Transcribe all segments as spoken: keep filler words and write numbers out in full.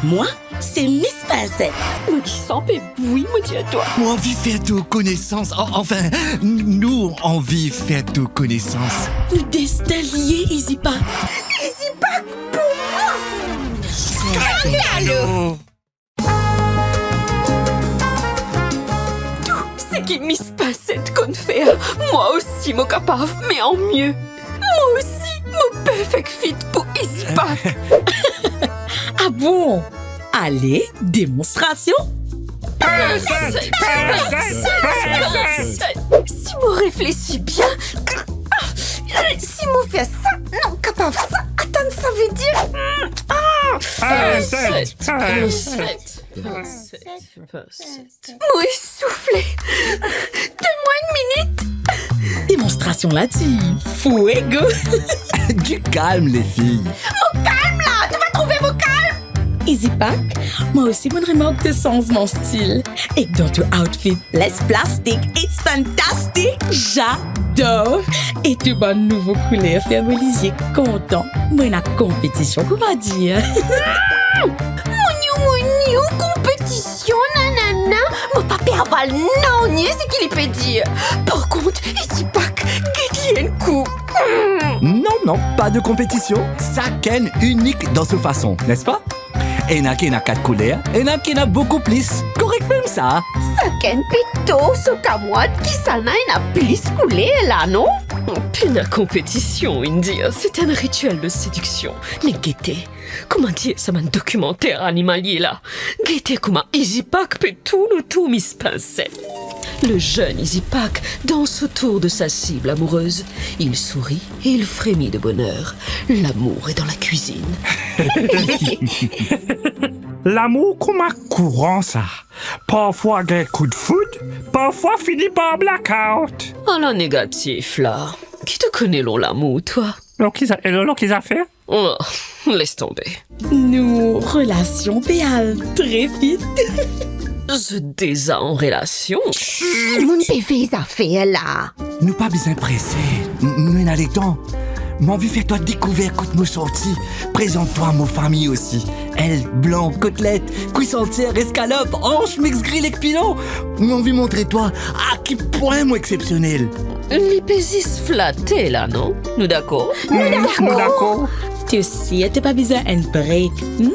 Mwa, se Miss Pinsette. Mo disan pe bouyi, mo dir twa. Mo anvi fer to konesans. An-, anfin, n-, nou anvi fer to konesans. Nou destin lie, Easy Pack. Easy Pack pou mwa! Skandalo! Tou seki Miss Pinsette konn fer, mwa osi mo kapav, me an mie. Mwa osi, mo perfect fit pou Easy Pack. Ah bon? Ale, demonstrasion. Pinsette, Pinsette, Pinsette. Si mo reflesi bien, si mo fer sa, non, kapav sa, atann, savedir, ah, Pinsette, Pinsette. Mo esoufle. Donn mwa enn minit. Demonstrasion la ti fuego. Du calme, les filles. Mo kalm la, to pa trouve mo kalm? Easy Pack, mwa osi mo'nn remark to sanzman stil. Ek dan to outfit, less plastic, it's fantastic. J'adore. E to bann nouvo kouler fer mo lizie kontan. Mo ena konpetision, koumadir? Mo new, mo new, konpetision, nanana. Mo pa pe aval nanye seki li pe dir. Par kont, Easy Pack, get li enn kou. Hmm. Non, non, pas de compétition. Sakenn inik dan so fason, n'est-ce pas? Ena ki ena kat kouler, ena ki ena boukou plis. Korek mem sa. Sakenn pe tor so kamwad kisannla ena plis kouler la, non? Pena konpetision, India. C'est un rituel de séduction. Me gete, koumadir sa bann dokimanter animalie la? Gete kouma Easy Pack pe tourn otour Miss Pinsette. Le jeune Easy Pack danse autour de sa cible amoureuse. Il sourit et il frémit de bonheur. L'amour est dans la cuisine. Lamour kouma kouran sa. Parfwa gagn koudfoud, parfwa fini par blackout. Ala negatif la. Ki to kone lor lamour, twa? Lor ki za-, lor, lor ki zafer? Oh, les tonbe. Nou relasion pe al tre vit. Zot deza an relasion? Dimoun pe vey zafer la. Nou pa bizin prese. N-, nou ena letan. Mo anvi fer twa dekouver kot mo sorti. Prezant twa mo fami osi. Aile blan, kotlet, kwis antier, eskalop, ans, mix gril ek pilon. Mo anvi montre twa a ki pwin mo exepsionel. Li pe zis flate la, non? Nou dakor? Nou dakor. Nou dakor. To sir to pa bizin enn break, hmm?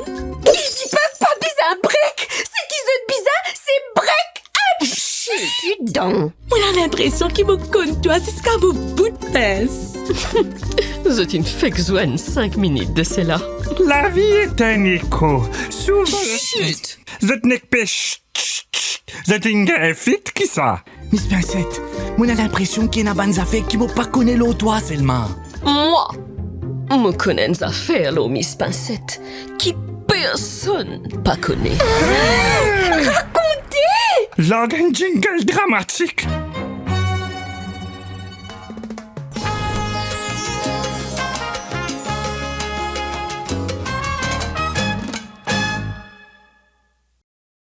Easy Pack pa bizin break. Seki zot bizin, se break up. Chut dan. Mo ena linpresion ki mo konn twa ziska mo bout pins. Zot inn fek zwenn sink minit de sela. Lavi est un écho. Souvan, chut, zot nek pe ch-, ch-, ch-, zot inn gagn fit ki sa? Miss Pinsette, mo ena linpresion ki ena bann zafer ki mo pa kone lor twa selman. Mwa, mo konn enn zafer lor Miss Pinsette ki personn pa kone. Rakonte! Larg enn jingle dramatik.